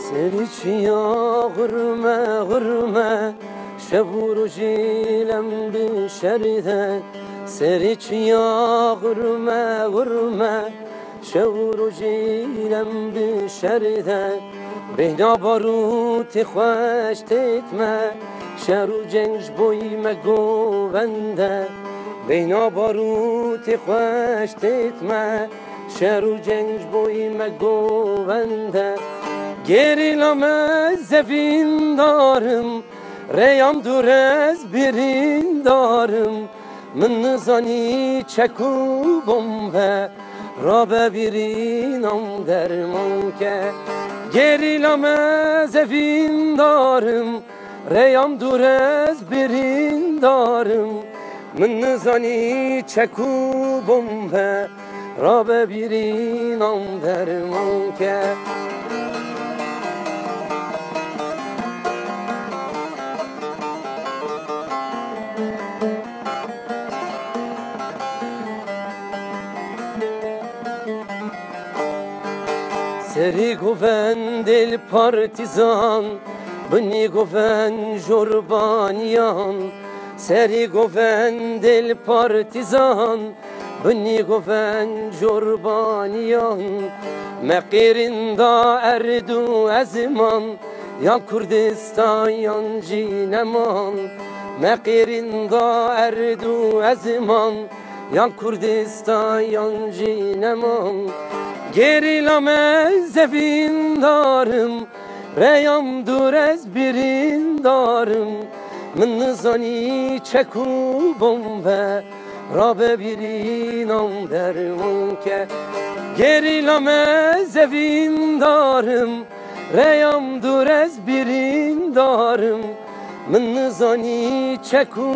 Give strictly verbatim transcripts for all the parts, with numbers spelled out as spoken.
Serê çiya xurme, xurme, şev û rojî lem bi şer de. Serê çiya xurme, xurme, şev û rojî lem bi şer de. Bêhna barûtê xweş têt me, şer û ceng ji boyî me govend e. Bêhna barûtê xweş têt me, şer û ceng ji boyî me govend e. Gerîla me zevîndar im, rêya min dûr ez birîndar im. Min nizanî çek û bombe, rabe birîna min derman ke. Gerîla me zevîndar im, rêya min dûr ez birîndar im. Min nizanî çek û bombe, rabe birîna min derman ke. Serê govendê li partîzan, binê govend jorbaniyan. Serê govendê li partîzan, binê govend jorbaniyan. Me qêrîn da erd û ezman, yan Kurdistan yan jî neman. Me qêrîn da erd û ezman, yan Kurdistan yan jî neman. Gerîla me zevîndar im, rêya min dûr ez birîndar im. Min nizanî çek û bombe, rabe birîna min derman ke. Gerîla me zevîndar im, rêya min dûr ez birîndar im. Min nizanî çek û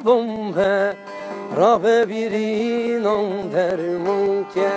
bombe, rabe birîna min derman ke.